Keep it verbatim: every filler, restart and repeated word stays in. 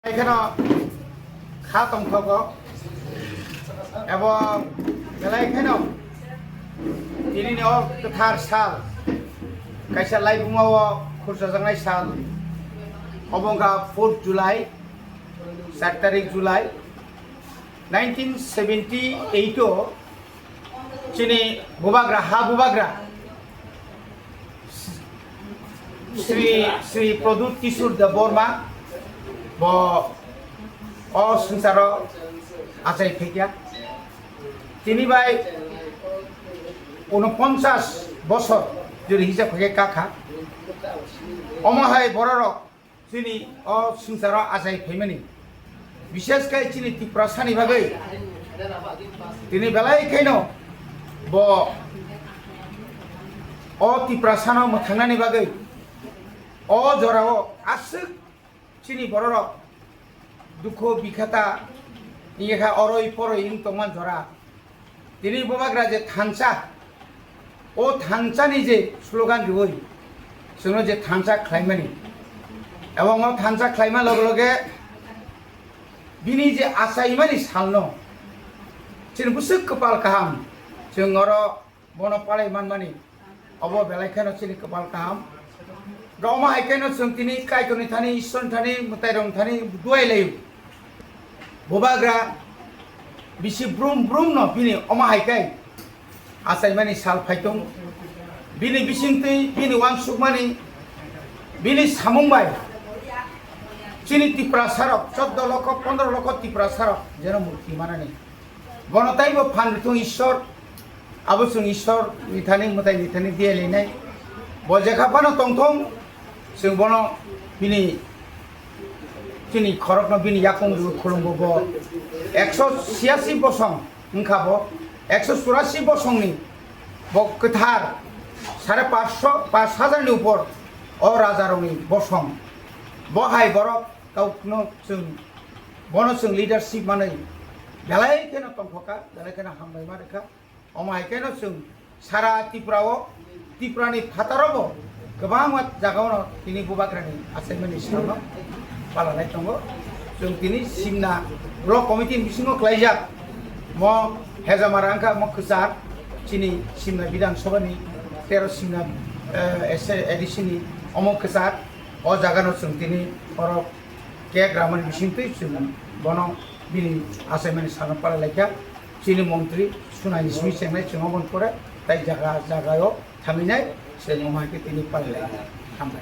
Kheno kha tongthogo, ebong belai kheno tinini o kwthar sal, kaisa laibuma o khurchajaknai sal, obo wngkha fourth July, char tarik July, nineteen seventy eight o chini bubagra, ha bubagra, Sri, Sri Pradyut Kishore Debbarma bo o swngcharo achai phaikha. Tini bai unoponchas bosor jori hisa phaikhe kakha. Omo hai bororok chini o swngcharo achai phaimani, bishesh khe chini Tiprasani bagwi tini belai kheno bo o Tiprasano mwthangnani bagwi o jorao aswk chini bororok dukho bikhata wngkha, oroi poroi wng tongma jora. Tini bubagra je thansa, o thansani je slogan riwi chwngno je thansa khlaimani, ebong o thansa khlaima loge loge bini je achaimani salno chini bwswk kwpal kaham, chwng oro bono palai manmani, obo belai kheno chini kwpal kaham. Roma hai kheno chwng tini Kaitorni thani, Ishwarni thani, mwtairokni thani duai laio. Bubagra bisi brum brum no bini omo hai khe achaimani sal phai tong. Bini bisingtwi, bini uansukmani, bini samung bai chini Tiprasarok, choddo lokho, pondro lokho Tiprasarok jeno mukti manani. Bono taibo phan rwthung Ishwar, abo chwng Ishwar ni thani, mwtai ni thani diya linai. Bo jekha phano tongthung, chwng bono bini chini khorokno bini yakung rw khulumgo bo. Ekso chiyasi bosong wngkha bo, ekso churasi bosongni bo kwthar sare pansho, panch hajar ni upor o rajarokni bosong. Bo hai borok kaukno chwng, bono chwng leadership manwi belai kheno tongthokha, belai kheno hambai ma rwkha. Omo hai kheno chwng sara Tripura o, Tripura ni phataro bo kwbangma jaga ono tini bubagrani achaimani salno palanai tongo. Chwng tini Simna Block Committee ni bisingo klaijak mo Hejamara wngkha mo kwchar chini Simna Bidhan Sabha ni tero Simna, eh, S A A D C ni omo kwchar o jaga no chwng tini oro cake ramani bisingtwi chwng bono bini achaimani salno palai laikha. Chini montri sunai ni simi chengnai chwng oboni pore tai jaga jaga o thanginai chwng omo hai khe tini palai laikha. Hambai.